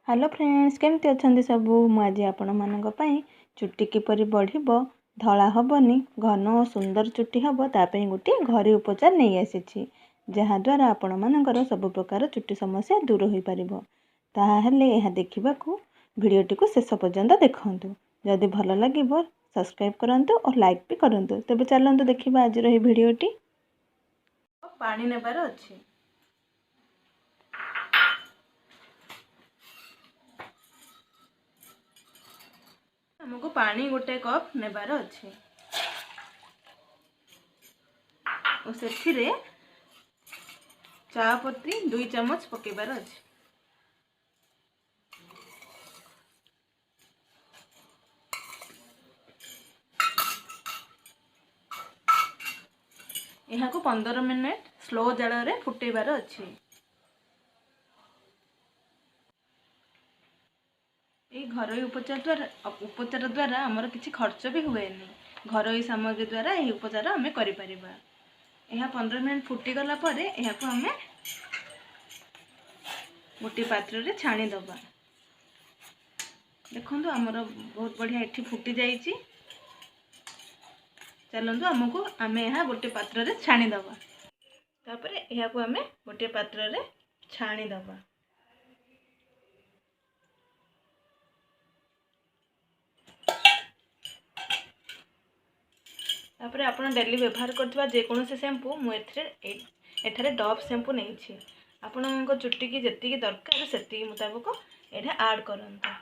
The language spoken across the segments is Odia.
ହ୍ୟାଲୋ ଫ୍ରେଣ୍ଡସ୍, କେମିତି ଅଛନ୍ତି ସବୁ? ମୁଁ ଆଜି ଆପଣମାନଙ୍କ ପାଇଁ ଚୁଟି କିପରି ବଢ଼ିବ, ଧଳା ହେବନି, ଘନ ଓ ସୁନ୍ଦର ଚୁଟି ହେବ, ତା ପାଇଁ ଗୋଟିଏ ଘରୋଇ ଉପଚାର ନେଇ ଆସିଛି, ଯାହାଦ୍ୱାରା ଆପଣମାନଙ୍କର ସବୁ ପ୍ରକାର ଚୁଟି ସମସ୍ୟା ଦୂର ହୋଇପାରିବ। ତାହେଲେ ଏହା ଦେଖିବାକୁ ଭିଡ଼ିଓଟିକୁ ଶେଷ ପର୍ଯ୍ୟନ୍ତ ଦେଖନ୍ତୁ। ଯଦି ଭଲ ଲାଗିବ, ସବସ୍କ୍ରାଇବ୍ କରନ୍ତୁ ଓ ଲାଇକ୍ ବି କରନ୍ତୁ। ତେବେ ଚାଲନ୍ତୁ ଦେଖିବା ଆଜିର ଏହି ଭିଡ଼ିଓଟି। ପାଣି ନେବାର ଅଛି। ଆମକୁ ପାଣି ଗୋଟେ କପ୍ ନେବାର ଅଛି ଓ ସେଥିରେ ଚା ପତି 2 ଚାମଚ ପକାଇବାର ଅଛି। ଏହାକୁ 15 ମିନିଟ୍ ସ୍ଲୋ ଜାଳରେ ଫୁଟେଇବାର ଅଛି। ଏହି ଘରୋଇ ଉପଚାର ଦ୍ୱାରା ଆମର କିଛି ଖର୍ଚ୍ଚ ବି ହୁଏନି। ଘରୋଇ ସାମଗ୍ରୀ ଦ୍ୱାରା ଏହି ଉପଚାର ଆମେ କରିପାରିବା। ଏହା 15 ମିନିଟ୍ ଫୁଟିଗଲା ପରେ ଏହାକୁ ଆମେ ଗୋଟିଏ ପାତ୍ରରେ ଛାଣିଦେବା। ଦେଖନ୍ତୁ, ଆମର ବହୁତ ବଢ଼ିଆ ଏଠି ଫୁଟି ଯାଇଛି। ଚାଲନ୍ତୁ, ଆମେ ଏହା ଗୋଟିଏ ପାତ୍ରରେ ଛାଣିଦେବା। ତାପରେ ଏହାକୁ ଆମେ ଗୋଟିଏ ପାତ୍ରରେ ଛାଣିଦେବା। ତାପରେ ଆପଣ ଡେଲି ବ୍ୟବହାର କରୁଥିବା ଯେକୌଣସି ଶ୍ୟାମ୍ପୁ, ମୁଁ ଏଥିରେ ଏଠାରେ ଡଭ୍ ଶ୍ୟାମ୍ପୁ ନେଇଛି। ଆପଣଙ୍କ ଚୁଟିକି ଯେତିକି ଦରକାର, ସେତିକି ମୁତାବକ ଏଇଟା ଆଡ଼୍ କରନ୍ତୁ।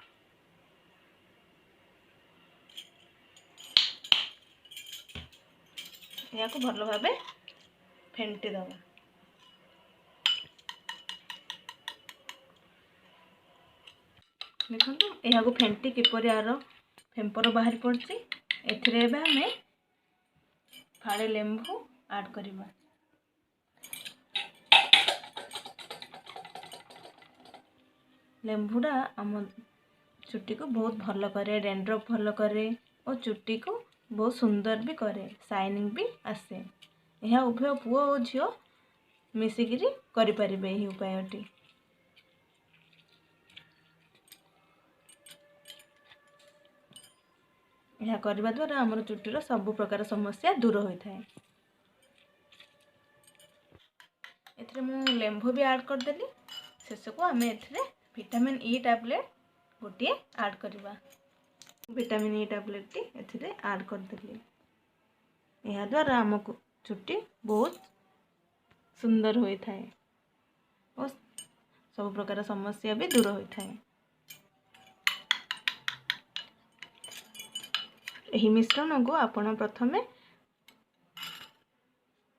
ଏହାକୁ ଭଲ ଭାବେ ଫେଣ୍ଟି ଦେବା। ଦେଖନ୍ତୁ, ଏହାକୁ ଫେଣ୍ଟି କିପରି ଆର ଫେମ୍ପର ବାହାରି ପଡ଼ୁଛି। ଏଥିରେ ଏବେ ଆମେ ଫାଳେ ଲେମ୍ବୁ ଆଡ଼୍ କରିବା। ଲେମ୍ବୁଟା ଆମ ଚୁଟିକୁ ବହୁତ ଭଲ କରେ, ଡେଣ୍ଡ୍ରଫ୍ ଭଲ କରେ ଓ ଚୁଟିକୁ ବହୁତ ସୁନ୍ଦର ବି କରେ, ସାଇନିଂ ବି ଆସେ। ଏହା ଉଭୟ ପୁଅ ଓ ଝିଅ ମିଶିକିରି କରିପାରିବେ ଏହି ଉପାୟଟି। ଏହା କରିବା ଦ୍ୱାରା ଆମର ଚୁଟିର ସବୁ ପ୍ରକାର ସମସ୍ୟା ଦୂର ହୋଇଥାଏ। ଏଥିରେ ମୁଁ ଲେମ୍ବୁ ବି ଆଡ଼୍ କରିଦେଲି। ଶେଷକୁ ଆମେ ଏଥିରେ ଭିଟାମିନ୍ ଇ ଟ୍ୟାବଲେଟ୍ ଗୋଟିଏ ଆଡ଼୍ କରିବା। ଭିଟାମିନ୍ ଇ ଟ୍ୟାବଲେଟ୍ଟି ଏଥିରେ ଆଡ଼୍ କରିଦେଲି। ଏହାଦ୍ୱାରା ଆମକୁ ଚୁଟି ବହୁତ ସୁନ୍ଦର ହୋଇଥାଏ ଓ ସବୁ ପ୍ରକାର ସମସ୍ୟା ବି ଦୂର ହୋଇଥାଏ। ଏହି ମିଶ୍ରଣକୁ ଆପଣ ପ୍ରଥମେ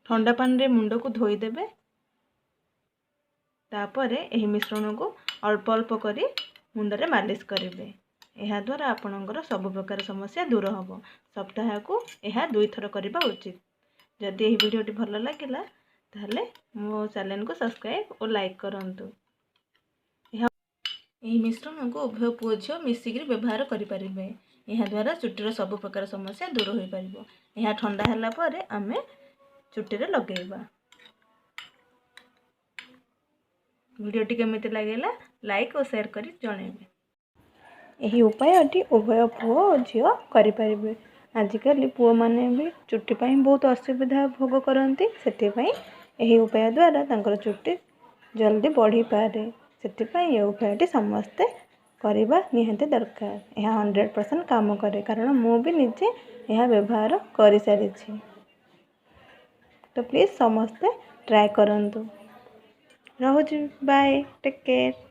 ଥଣ୍ଡା ପାଣିରେ ମୁଣ୍ଡକୁ ଧୋଇଦେବେ। ତାପରେ ଏହି ମିଶ୍ରଣକୁ ଅଳ୍ପ ଅଳ୍ପ କରି ମୁଣ୍ଡରେ ମାଲିସ କରିବେ। ଏହାଦ୍ୱାରା ଆପଣଙ୍କର ସବୁ ପ୍ରକାର ସମସ୍ୟା ଦୂର ହେବ। ସପ୍ତାହକୁ ଏହା ଦୁଇଥର କରିବା ଉଚିତ। ଯଦି ଏହି ଭିଡ଼ିଓଟି ଭଲ ଲାଗିଲା, ତାହେଲେ ମୋ ଚ୍ୟାନେଲକୁ ସବସ୍କ୍ରାଇବ୍ ଓ ଲାଇକ୍ କରନ୍ତୁ। ଏହି ମିଶ୍ରଣକୁ ଉଭୟ ପୁଅ ଝିଅ ମିଶିକିରି ବ୍ୟବହାର କରିପାରିବେ। ଏହାଦ୍ୱାରା ଚୁଟିର ସବୁ ପ୍ରକାର ସମସ୍ୟା ଦୂର ହୋଇପାରିବ। ଏହା ଥଣ୍ଡା ହେଲା ପରେ ଆମେ ଚୁଟିରେ ଲଗାଇବା। ଭିଡ଼ିଓଟି କେମିତି ଲାଗିଲା, ଲାଇକ୍ ଓ ସେୟାର କରି ଜଣାଇବେ। ଏହି ଉପାୟଟି ଉଭୟ ପୁଅ ଓ ଝିଅ କରିପାରିବେ। ଆଜିକାଲି ପୁଅମାନେ ବି ଚୁଟି ପାଇଁ ବହୁତ ଅସୁବିଧା ଭୋଗ କରନ୍ତି। ସେଥିପାଇଁ ଏହି ଉପାୟ ଦ୍ୱାରା ତାଙ୍କର ଚୁଟି ଜଲ୍ଦି ବଢ଼ିପାରେ। ସେଥିପାଇଁ ଏ ଉପାୟଟି ସମସ୍ତେ କରିବା ନିହାତି ଦରକାର। ଏହା 100% କାମ କରେ, କାରଣ ମୁଁ ବି ନିଜେ ଏହା ବ୍ୟବହାର କରିସାରିଛି। ତ ପ୍ଲିଜ୍ ସମସ୍ତେ ଟ୍ରାଏ କରନ୍ତୁ। ରହୁଛି, ବାଏ, ଟେକ୍ କେୟାର।